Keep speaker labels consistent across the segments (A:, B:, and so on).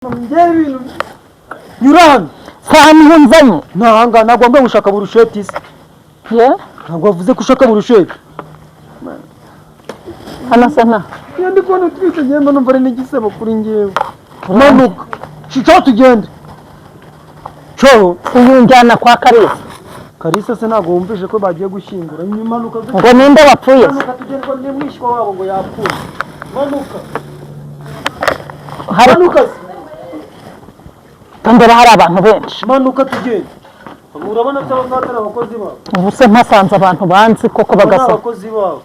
A: Njyewe ibintu nyura hano.
B: Saha niho nzanye.
A: Ntahanga ntabwo wambaye gushaka burusheti se?
B: Ye.
A: Ntabwo wavuze ko ushaka burusheti.
B: Hano se nta
A: Iyo ndi kubona utwite ngenda numva ari n'igisebo kuri njyewe. Manuka cicaho tugende coho.
B: Uyu njyana kwa Karisa.
A: Karisa se ntabwo wumvise ko bagiye gushyingura? Manuka.
B: Ngo ninde wapfuye se?
A: Manuka tugende, ngo ni mwishywa wabo ngo yapfuye. Manuka.
B: Hari
A: Manuka se.
B: Mbere hari abantu benshi.
A: Manuka tugende. Urabona ko aba atari abakozi babo.
B: Ubu se mpasanze abantu banzi koko?
A: Aba ni
B: Bagasa
A: abakozi babo.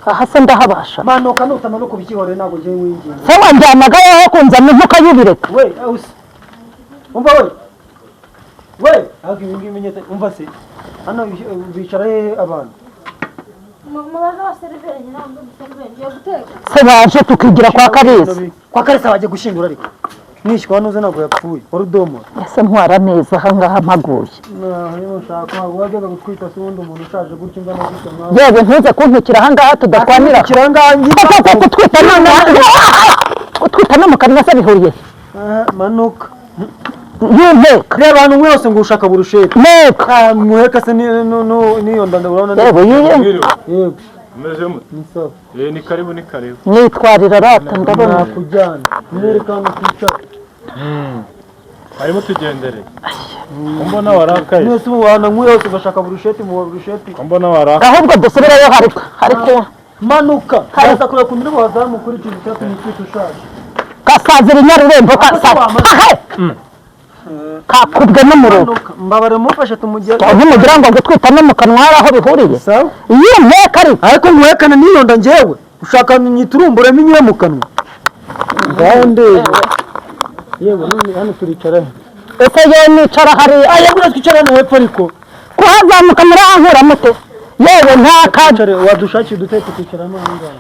B: Aha se ndahabasha?
A: Manuka, nutamanuka ubikihorere, ntabwo ngiye winginga.
B: Se wanjyanaga hehe kunzana ntukayubireka?
A: We awusi, umva we, we ariko ibi ngibi menyete. Umva se, hano bicara hehe abantu?
C: Mubaze abaseriveri, ntabwo umuseriveri ngiye guteka.
B: Se baje tukigira kwa Karisa.
A: Kwa Karisa bagiye gushyingura, ariko mwishywa wanuze ntabwo yapfuye, wari udomora.
B: Ese ntwara neza aha ngaha mpaguye?
A: Niba ushaka ntabwo wajyaga gutwita se ubundi umuntu ushaje gutya ungana gutya mwawe?
B: Yewe, ntuze kuntukira aha ngaha tudakwanira.
A: Kirangangi.
B: Koko kutwita none kutwita no mu kanwa se bihuriye he?
A: Manuka.
B: Y'inteko.
A: Reba abantu mwese ngo ushaka burusheti.
B: Nteko.
A: Muheka se n'iyo ndanda urabona
B: Yewe yiye.
D: Mwiriwe.
A: Yego.
D: Mumeze mute?
A: Ni sawa.
D: Eh, ni karibu, ni karibu.
B: Nitwarira rata ndabona.
A: Nakujyana mwereka hano twicara.
D: Harimo tugendere. Ko mbona warakaye?
A: Mwese ubu wananyweye hose ugashaka burusheti mu burusheti.
D: Ko mbona warakaye?
B: Ahubwo dusubirayo, hari hari
A: Manuka, ndaza kureba ukuntu uri buhazamuka ukurikije icyatumye utwita ushaje.
B: Kasazira inyarurembo kasa kakubwe n'umuruho.
A: Manuka, mbabare mufashe tumugere.
B: Ntimugira ngo gutwita no mu kanwa hari aho bihuriye.
A: Sawa.
B: Iyo nteko ariko.
A: Ariko nkuhekane niyonda njyewe ushaka nyiturumburemo inyure mu kanwa, ngaho ndebe. Yewe, none hano turicara he?
B: Ese yewe nicara hariya?
A: Aya buriya twicara hano hepfo ariko.
B: Kuhazamuka murahankura mute? Yewe nta kaje.
A: Twicare, wadushakira udutebe tukicaramo aho ngaho.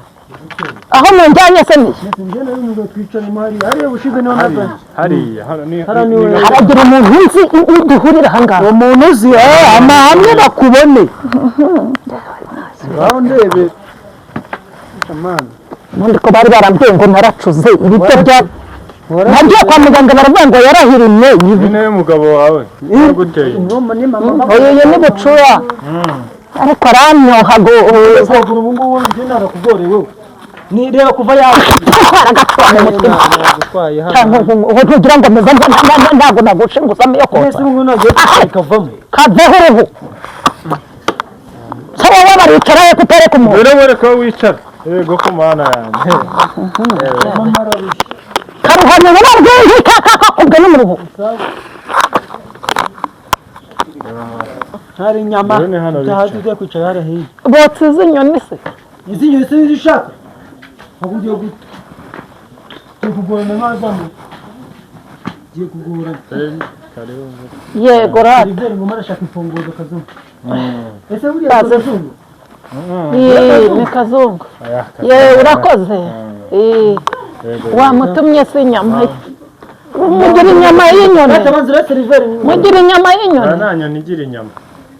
B: Aho munjyanye se nihe?
A: Njye nawe nubwo twicaremo hariya, hariya ubushize niho nazanye.
D: Hariya, hano ni
A: Hariya ni we.
B: Haragira umuntu nzi duhurira aha ngaha.
A: Uwo muntu uzi amahame bakubone, ngaho ndebe amana.
B: Ubundi ko bari barambwiye ngo naracuze ibiryo bya nagiye kwa muganga baravuga ngo yarahirimye.
D: Ni nawe mugabo wawe. Guteye.
A: Ni mama.
B: Uyu ni bucura ariko aranyoha go.
A: Kugura ubu ngubu njye narakugorewe ni reba kuva yawe.
B: Aragacwa mu mutima.
A: Nagutwaye hano.
B: Cyangwa ubu ntugira ngo meze ntabwo nagushinguza iyo
A: Mwese
B: kotsa.
A: ubu ngubu nagiye ikavamo.
B: Kaveho uruhu se, wowe baricara he kutareka umuntu?
D: Dore wereka aho wicara. Yego ko mana yanjye.
B: Karuhanya ububa bwinshi kakakubwe n'umuruho.
A: Hari inyama.
D: Dore ni hano
A: Cyaha
D: bicara.
A: tugiye kwicara hariya hirya.
B: Botsa izi nyoni se?
A: Izi nyoni se nizo ushaka? Ahubwo ugiye gute, ugiye kugorana nk'azamu, ugiye kugorana.
D: Karibu.
B: Yego rata.
A: Seriveri ngoma arashaka imfunguzo kazungu. Ese buriya
B: Baze.
A: kazungu?
B: Yee, ni kazungu.
D: Aya.
B: Ye, urakoze. Ee,
D: Yego.
B: wamutumye se inyama ye? Mugira inyama y'inyoni?
A: Ati abanza uriya seriveri.
B: Mugira inyama y'inyoni?
D: Nta nta nyoni igira inyama.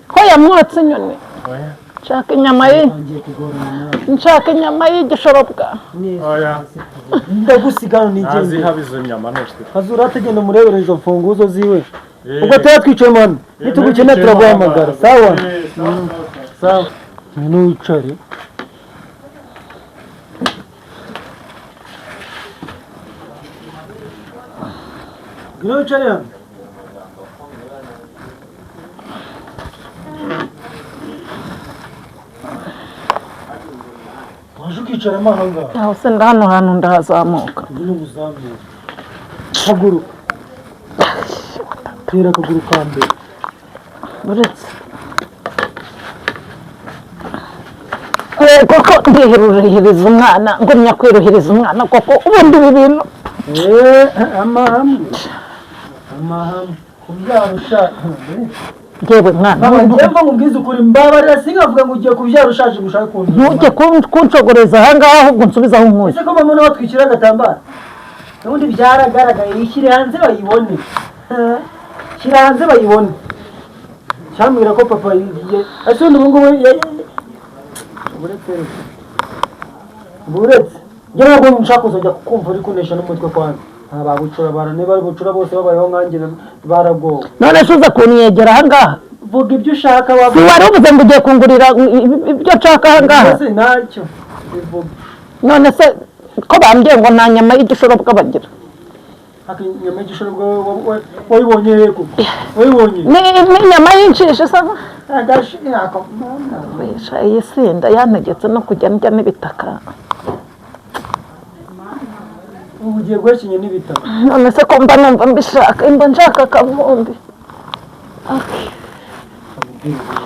B: Ko yamwotse inyoni?
D: Oya.
B: Nshaka inyama ye.
A: Ngiye kugorana nawe.
B: Nshaka inyama y'igishorobwa.
D: Oya.
A: Ndagusiga hano nigende.
D: Ntazihaba izo nyama nukuri.
A: Kazura atagenda umurebere izo mfunguzo ziwe.
D: Eh.
A: Ubwo tuba twicayemo hano, nitugukenera turaguhamagara, sawa?
D: Eh, sawa, sawa.
A: Sawa, ngwino wicare. Ngwino wicare hano. Waje ukicaramo aha ngaha.
B: Aho se hano hantu ndahazamuka?
A: Ngwino uzamure, haguruka, tera akaguru ka mbere.
B: Uretse yego ko ndihiruhiriza umwana, ngumya kwiruhiriza umwana koko ubundi ibi bintu.
A: Eh, amahame, amahame kubyara ushaje.
B: Yewe mwana.
A: Mama, njye mva nkubwize ukuri, mbabarira sinkavuga ngo ugiye kubyara ushaje ngo ushake ukuntu.
B: Ntujye kunshogoreza aha ngaha, ahubwo nsubize aho nkuye.
A: Ese ko mama nawe atwikira agatambaro? Ubundi byaragaragaye, yishyire hanze bayibone. Shyira hanze bayibone. Cyambwira ko papa ese ubundi ubu ngubu buretse reka. Buretse njye ntabwo nshaka kuzajya kukumva uri kunesha n'umutwe kwanza. Nta babucura bara niba bucura bose babayeho nkanjye baragowe.
B: None se uza kunyegera ahangaha?
A: Vuga ibyo ushaka.
B: Si
A: Wavuga.
B: Wari uvuze ngo ugiye kungurira ibyo nshaka ahangaha.
A: Mbese ntacyo bivuga.
B: None se ko bambwiye ngo nta nyama y'igishorobwa bagira?
A: Aka inyama y'igishorobwa wayibonye he koko? Wayibonye?
B: Ni inyama y'inshishi isa.
A: Agashi ako mama.
B: Wesha, iyi sinda yantegetse no kujya ndya n'ibitaka.
A: Ubu ugiye guhekenya n'ibitabo?
B: None se ko mba numva mbishaka, mba nshaka akavumbi.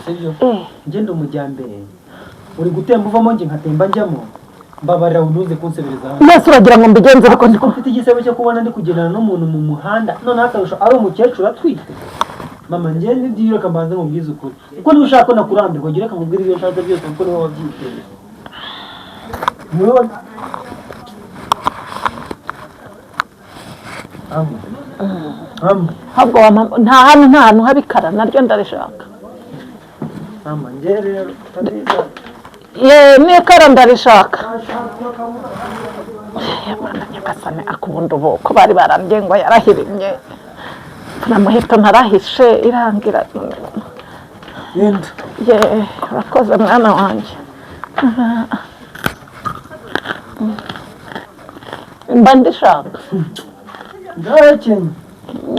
A: Sibyo?
B: Eh.
A: Ngenda umujyambere, uri gutemba uvamo, njye nkatemba njyamo. Mbabarira, unuze kunsebereza hano.
B: Mbese uragira ngo mbigenze ariko ndiko
A: Mfite igisebo cyo kubona ndi kugendana n'umuntu mu muhanda, noneho akarusho ari umukecuru atwite. Mama, njye nibyo, reka mbanze mubwize ukuri, kuko niba ushaka ko nakurambirwa, gira reka nkubwire ibyo nshatse byose, kuko niwe wabyiteye. Niwe wa Ama. Ama.
B: Ahubwo nta hantu haba ikara naryo ndarishaka.
A: Ama, njye rero ndabizi.
B: Ye, n'ikara ndarishaka. Mana nyagasani, akubunda ubu ko bari barambye ngo yarahirimye, muheto ntarahishe irangira.
A: Yenda.
B: Ye, urakoze mwana wanjye, mba ndishaka.
A: Ndahekenya.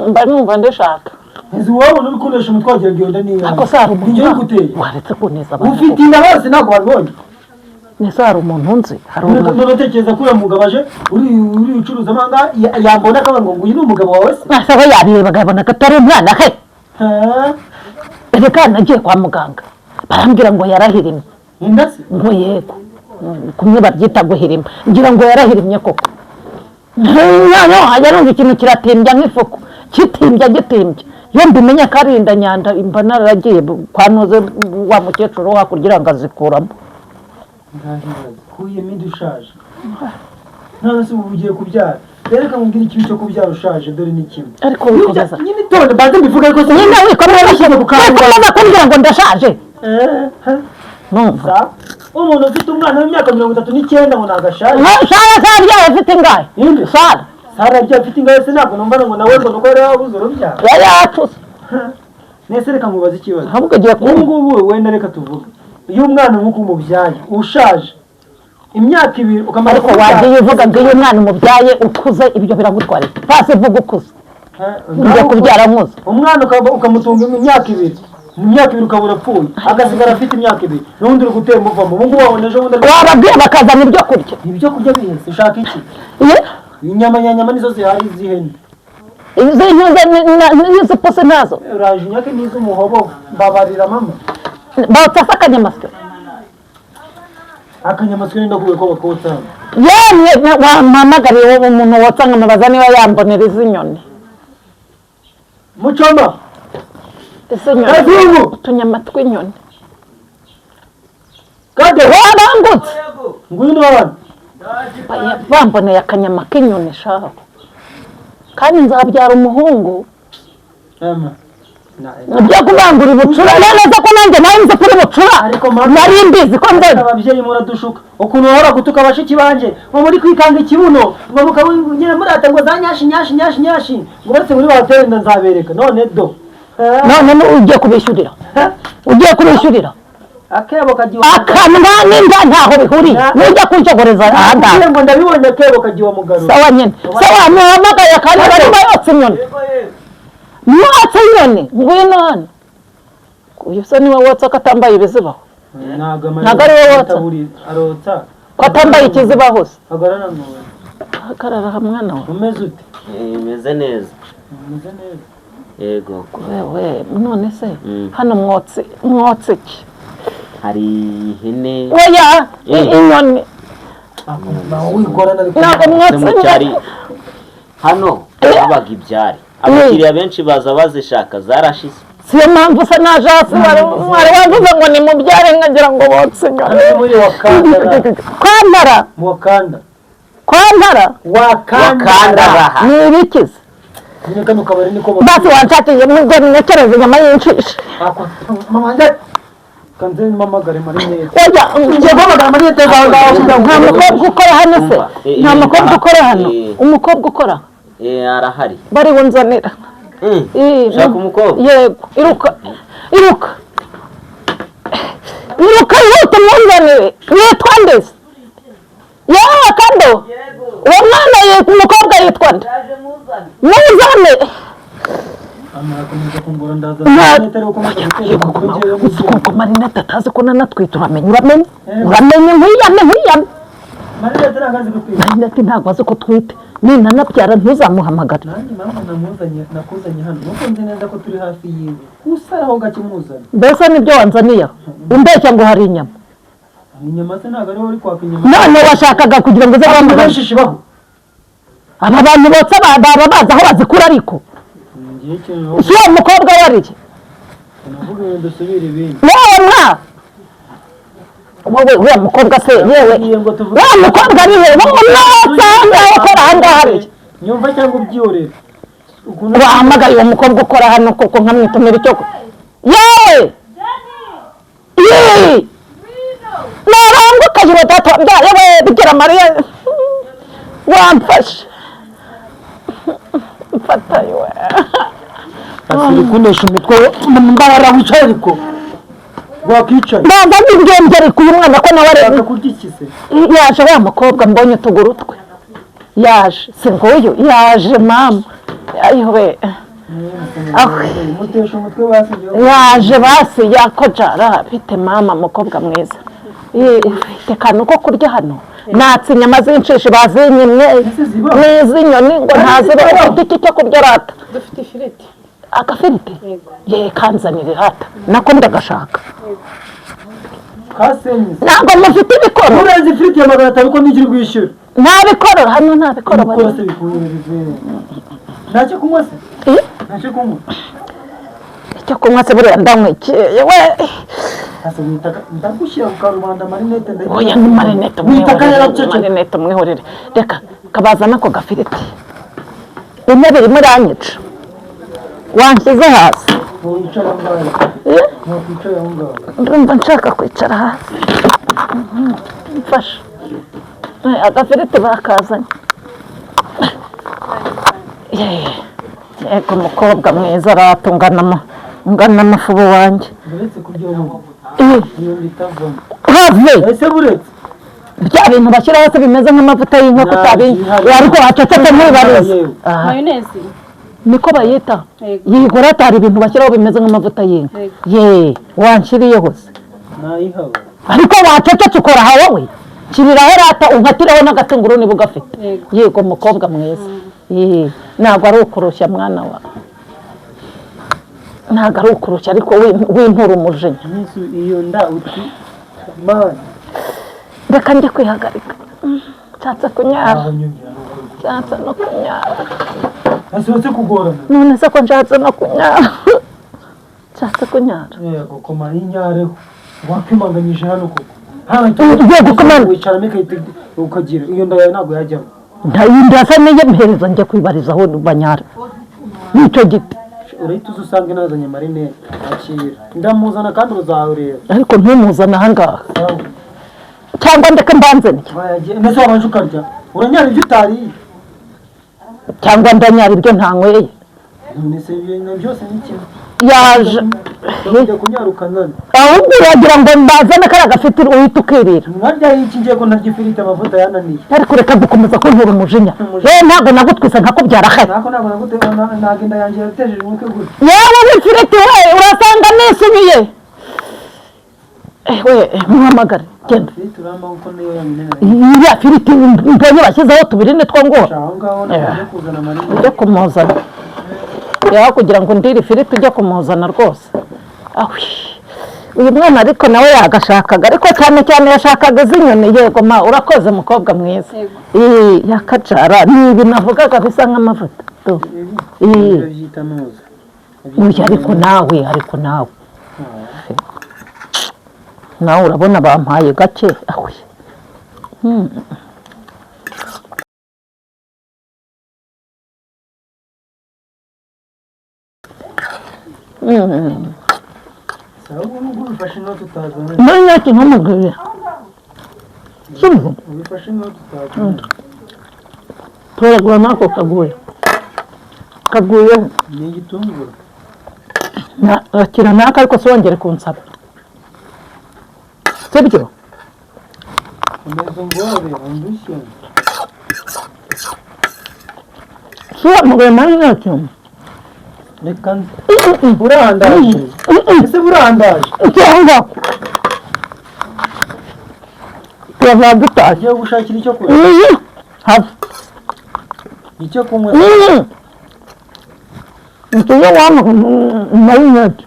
B: Mba numva ndishaka.
A: Nzi wabona uri kunesha umutwe wagira ngo iyo nda ni iyawe.
B: Ariko se hari umuntu
A: Ni njye uguteye.
B: Waretse kuneza abantu?
A: Ufite inda bose ntabwo wabibonye.
B: Nese hari umuntu nzi? Hari umuntu?
A: None ko uriya mugabo aje uri ucuruza amanga yambona akavuga ngo nguyu ni umugabo wawe se?
B: Ese we yabirebaga abona ko atari umwana he?
A: Ha?
B: Reka, nagiye kwa muganga barambwira ngo yarahirimye.
A: Inda se?
B: Ngo yego. Kumwe babyita guhirima, ngira ngo yarahirimye koko. Noneho hajya numva ikintu kiratimbya nk'ifuku, kitimbya gitimbya. Iyo mbimenya ko ari inda nyanda, mba naragiye kwa ntuze wa mukecuru wo hakurya ngo azikuramo.
A: Ngahibaze kuyemo inda ushaje. None se ubu ugiye kubyara? Rero reka nkubwire ikibi cyo kubyara ushaje, dore ni kimwe.
B: Ariko wikomeza.
A: Nyine itonde mbanze mbivuge, ariko se
B: Nyine wikomeza. Wikomeza kumbwira ngo ndashaje.
A: Eh, ha?
B: Numva.
A: Sa umuntu ufite umwana w'imyaka 39 ngo ntagashaje?
B: Sara, Sara yawe afite ingahe?
A: Inde?
B: Sara.
A: Sara byo afite ingahe se? Ntabwo numva ngo nawe ngo nuko yari yabuze urubyaro.
B: Yari yacuze.
A: Nese reka nkubaze ikibazo.
B: Ahubwo ugiye
A: Ubu
B: kumva.
A: ngubu wenda reka tuvuge iyo umwana nk'uko umubyaye ushaje, imyaka 2 ukamara
B: Ariko
A: kubyara.
B: wagiye uvuga ngo iyo umwana umubyaye ukuze, ibyo biragutwara iki? Pasi, vuga ukuze.
A: Ha,
B: Ujya kubyara nkuze.
A: Umwana ukamutunga imyaka 2, mu myaka 2 ukaba urapfuye, agasigara afite imyaka 2, n'ubundi uri gutemba uvamo. Ubu ngubu wabona ejo bundi
B: Wababwiye bakazana ibyo kurya.
A: Ibyo kurya bihese, ushaka iki?
B: Ye?
A: Inyama nyanyama nizo zihari z'ihene.
B: Iz'intuze n'iz'ipusi ntazo.
A: Uraje unyake n'iz'umuhobo, mbabarira mama.
B: Botsa se akanyamasyo?
A: Akanyamasyo ni ndakubwiye ko bakotsa hano.
B: Yemwe, wampamagariye uwo umuntu wotsa nkamubaza niba yambonera iz'inyoni.
A: Mucoma.
B: Iz'inyoni.
A: Kazungu.
B: Utunyama tw'inyoni.
A: Kade.
B: Wabangutse.
A: Ngwino hano.
B: Bamboneye akanyama k'inyoni shaho, kandi nzabyara umuhungu.
A: Mama.
B: Ibyo kubangura ubucura, none se ko nanjye nari nzi kuri bucura?
A: Ariko mama-
B: Nari mbizi ko nzego.
A: Ababyeyi muradushuka, ukuntu bahora gutuka bashiki banjye ngo muri kwikanga ikibuno, ngo mukaba murata ngo za nyashi nyashi nyashi nyashi, ngo uretse muri batere inda nzabereka. None do.
B: None ugiye kubishyurira, ugiye kubishyurira.
A: Akebo kagiwa.
B: Akanwa n'inda ntaho bihuriye, nujya kunshogoreza ahangaha.
A: Nakubwiye ngo ndabibonye, akebo kagiwa mugarura.
B: Sawa nyine, sawa. Muhamagaye kandi barimo yotsa inyoni, mwotsa inyoni. Ngwino hano. Uyu se niwe wotsa ko atambaye ibizibaho?
A: Ntabwo.
B: Ntabwo ari wowe wotsa.
A: Arotsa.
B: Ko atambaye ikizibaho se?
A: Hagarara none.
B: Hagarara aha mwana wawe.
A: Umeze ute?
E: Imeze neza.
A: Umeze neza.
E: Yego.
B: Wewe, none se hano mwotsi mwotsi iki?
E: Hari ihene.
B: Oya. Inyoni.
A: Nawe wigorana ariko.
B: Ntabwo mwotsi
E: mu cyari
B: inyoni.
E: Hano babaga ibyari, abakiriya benshi baza bazishaka, zarashize.
B: Siyo mpamvu se naje hasi, wari wavuze ngo ni mubyare, nkagira ngo botse inyoni.
A: Hano muri Wakanda.
B: Kwantara.
A: Mu Wakanda.
B: Kwantara.
A: Wakanda.
E: Wakandaraha.
B: Ni ibikize?
A: Nyine kano kabari niko.
B: Basi wanshakiye nubwo ntekereza inyama y'inshishi.
A: Mama njye kanze mpamagare Marinete.
B: Oya.
A: Ngiye guhamagara Marinete zawe ngaho kugira ngo
B: Nta mukobwa ukora hano se?
E: Umva,
B: Nta mukobwa ukora hano?
E: Eh.
B: Umukobwa ukora?
E: Arahari.
B: Bari bunzanira.
E: Shaka umukobwa.
B: Yego, iruka iruka iruka, ihute munzanire. Yitwa nde se? Yewe kando, uwo mwana yitwa, umukobwa yitwa nde? Muzane.
A: Amara kungora, ndaza Marinette ari gukomeza gutera umutwe njyewe.
B: Uzi ko Marinette atazi ko nanatwite? Uramenye, uramenye, uramenye, nkwiyame, nkwiyame.
A: Marinette ntabwo azi gutwita.
B: Marinette ntabwo azi ko twite. Ninanabyara ntuzamuhamagare.
A: Nanjye impamvu namuzanye, nakuzanye hano, nuko nzi neza ko turi hafi yiwe, usaraho gake muzana.
B: Mbese nibyo wanzaniye aho umbeshya ngo hari inyama?
A: Inyama se ntabwo ariho uri kwaka inyama?
B: None washakaga kugira ngo uze guhamagara
A: Benshi shibaho.
B: Aba bantu botsa baba bazi aho bazikura, ariko
A: ngiye ikintu
B: si uwo mukobwa wariye.
A: Navuga ibintu, dusubire ibindi.
B: Wowe mwa, wowe, uriya mukobwa se yewe?
A: Ngiye ngo tuvuge.
B: Wa mukobwa ari he? Wowe mwotsa ahangaha, ukora ahangaha ari?
A: Nyumva cyangwa ubyihorere ukuntu.
B: Wahamagaye uwo mukobwa ukora hano koko nkamwitumira icyo yewe? Yee, naranguka yiro data wabyaye we, Bikira Mariya wamfashe, mfata yewe.
A: Uri kunesha umutwe, mbara wicaye, ariko wakwicaye.
B: Mbanza n'ibwembye, ariko uyu mwana ko nawe
A: Ushaka
B: ari
A: kurya iki se?
B: Yaje wa mukobwa, mbonye utuguru twe, yaje si nguyu, yaje mama, ayiwe.
A: Mutesha umutwe basi njyewe.
B: Yaje basi, yakojara bite mama, mukobwa mwiza? Ufite akantu ko kurya hano? Natse inyama z'inshishi bazinyimye.
A: Ese zibaho?
B: N'iz'inyoni ngo ntaziba. Ufite iki cyo kurya rata?
F: Dufite ifiriti.
B: Agafiriti ye, kanzanire rata, nako ndagashaka.
A: Kasenyise.
B: Ntabwo mufite ibikoro?
A: Urenze ifiriti ya 500 ko ntigiri bwishyura.
B: Nta bikoro hano, nta bikoro.
A: Gukora se bikuru bivuye. Ntacyo kunywa se?
B: Eh?
A: Ntacyo kunywa?
B: Icyo kunywa se buriya ndanywa iki we?
A: Ase witaka, ndagushyira ku karubanda, Marinette.
B: Oya, ni Marinette.
A: Witaka.
B: Umwihorere.
A: Yaracecetse.
B: Marinette umwihorere, reka kabazana ako gafiriti. Intebe irimo iranyica, wanshyize hasi.
A: Wicara aho ngaho.
B: Eh?
A: Wakwicaye aho ngaho.
B: Ndumva nshaka kwicara hasi. Mfasha. Agafiriti bakazanye. Yeee, yego mukobwa mwiza rata, ungana amafubo wanjye.
A: Uretse kurya ubu.
B: Eh,
A: Iyo bitavamo.
B: Have.
A: Ese buretse.
B: Bya bintu bashyiraho se bimeze nk'amavuta y'inkoko utabi? Ariko wacecetse ntibarize.
A: Yewe.
B: Aha,
F: Mayonnaise.
B: Niko bayita.
F: Yego.
B: Yego rata, hari ibintu bashyiraho bimeze nk'amavuta y'inka.
F: Yego.
B: Ye, wanshyiriyeho se?
A: Nayihaba.
B: Ariko wacecetse, ukora aha wowe. Nshyiriraho rata, unkatireho n'agatunguru niba ugafite.
F: Yego.
B: Yego mukobwa mwiza. Ye, ntabwo ari ukurushya mwana wa, ntabwo ari ukurushya, ariko wintura umujinya.
A: Yesu, iyo nda uti man.
B: Reka njye kwihagarika. Nshatse kunyara.
A: Aho nyumvira nuko.
B: Nshatse no kunyara.
A: Asohotse kugorana.
B: None se ko nshatse no kunyara, nshatse kunyara.
A: Yego, koma inyareho. Wakwimanganyije hano koko.
B: Yego, komanda.
A: Wicaramo ikahita ukagira iyo nda yawe ntabwo yajyamo.
B: Ndasa n'iyemehereza, njya kwibariza aho banyara n'icyo giti.
A: Urahita uza usange nazanye Marinette, akira ndamuzana kandi uzawureba.
B: Ariko ntumuzane ahangaha.
A: Sawa.
B: Cyangwa ndeke mbanze ndya.
A: Wayagiye ndetse wabanje ukarya, uranyara ibyo utariye.
B: Cyangwa ndanyara ibyo ntanyweye.
A: None se ibintu byose ni kimwe?
B: Yaje.
A: Ujya kunyarukana.
B: Ahubwo uragira ngo mbazane kariya gafite, uhita ukirira.
A: Mwarya iki? Ngiye ko ntarya ifiriti, amavuta yananiye.
B: Ariko reka gukomeza kuntera umujinya. Yewe, ntabwo nagutwise nkakubyara hari.
A: Nako ntabwo nagute, ntabwo inda yanjye yatejeje umutwe gutya.
B: Yewe w'ifiriti we, urasanga nisubiye. We muhamagare, genda.
A: Ifiriti uramba kuko niyo yonyine.
B: Iriya firiti mbonye bashyizeho tubiri nitwo nguha.
A: Aho ngaho ntabwo kuzana Marinette.
B: Ujye kumuzana yaho kugira ngo ndire ifiriti, ujye kumuzana rwose. Awi, uyu mwana ariko nawe yagashakaga, ariko cyane cyane yashakaga iz'inyoni. Yego ma, urakoze mukobwa mwiza.
F: Yego.
B: Ii, yakajara ni ibi navugaga bisa nk'amavuta. Do. Ii.
A: Babyita noza.
B: Uyu ariko nawe nawe urabona bampaye gake. Awi.
A: Ahubwo nubwo ubifashe inoti utazana.
B: Muri nyaki ntumubwire, sibyo?
A: Ubifashe inoti utazana.
B: Toragura n'ako kaguye. Kaguyeho.
A: Ni igitunguru.
B: Akira naka, ariko siwongere kunsaba, sibyo?
A: Komeza ungore undushye.
B: Suwa mugaye marinete.
A: Reka nze. Urandaje ese? Burandaje?
B: Cyangwa turava dutashye.
A: Agiye gushakira icyo kurya.
B: Have.
A: Icyo kunywa.
B: Ntuye wama marinete.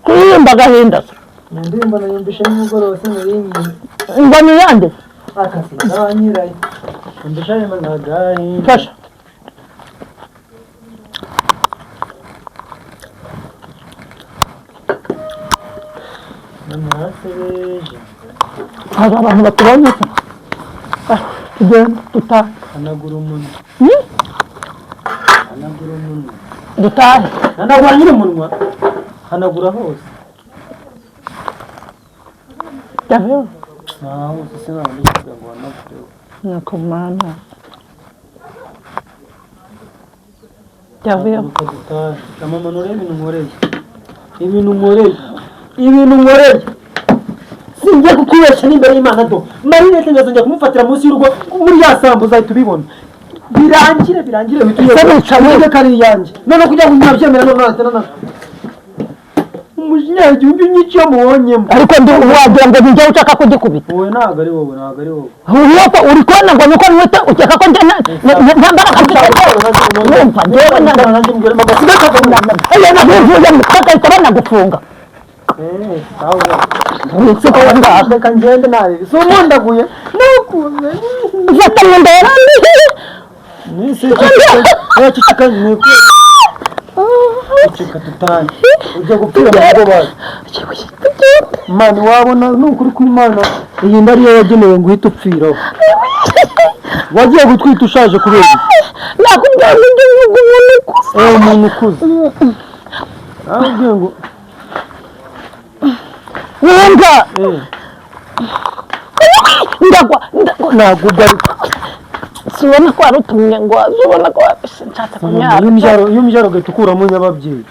B: Kuririmba agahinda se?
A: Ni indirimbo nayumvishe nimugoroba, sinari nyizi.
B: Ngo ni yande?
A: Akasi ba nyirayo undusha agahinda.
B: Mfasha.
A: Narasebeje.
B: Hari abantu batubonye se? Ah, tugende dutahe.
A: Hanagura umunwa.
B: Hmm?
A: Hanagura umunwa.
B: Dutahe.
A: Hanagura nyine umunwa, hanagura hose.
B: Daveho.
A: Nta hose, sinabona kugira ngo hanagureho.
B: Nuko mana Daveho.
A: Haguruka dutahe. Mama, nurebe ibintu nkoreye, ibintu nkoreye, ibintu nkoreye. Singiye kukubeshya n'imbere y'Imana, do marinete ngazongera kumufatira munsi y'urugo muri ya sambu, uzahita ubibona birangire, birangire uhite
B: Ese wicaye?
A: uyobora ko ari iyanjye. None kugira ngo ntabyemera, none nahita nana umujinya igihumbi nyinshi iyo mubonyemo.
B: Ariko ndi wagira ngo ni njyewe ushaka kugikubita.
A: Wowe ntabwo ari wowe, ntabwo ari wowe.
B: Uriko uri kubona ngo nuko nwite ukeka ko njye nta mbaraga mfite. Wumva njyewe
A: nanjye mbwira mama sinakavamo.
B: Iyo nabivuye bagahita banagufunga.
A: Eh, sawa.
B: Siko ngaho.
A: Reka ngende nabi, si umundaguye nakunze.
B: Mfata mu nda yarambiye.
A: Nisi ceceka, ni ceceka tutanye ujya gupfira mu rugo bacu. Mani wabona ni ukuri kw'Imana, iyi nda ariyo yagenewe ngo uhite upfiraho. Wagiye gutwita ushaje kubera iki?
B: Nakubwira ngo njye mvuga umuntu ukuze.
A: Eh, umuntu ukuze, nakubwiye ngo
B: Wumva.
A: Eh.
B: Ndagwa, ndagwa.
A: Ntabwo ubwo ariko.
B: Sibona ko warutumye ngo waze, ubona ko nshatse kunyara.
A: Iyo umbyaro ugahita ukuramo nyababyeyi.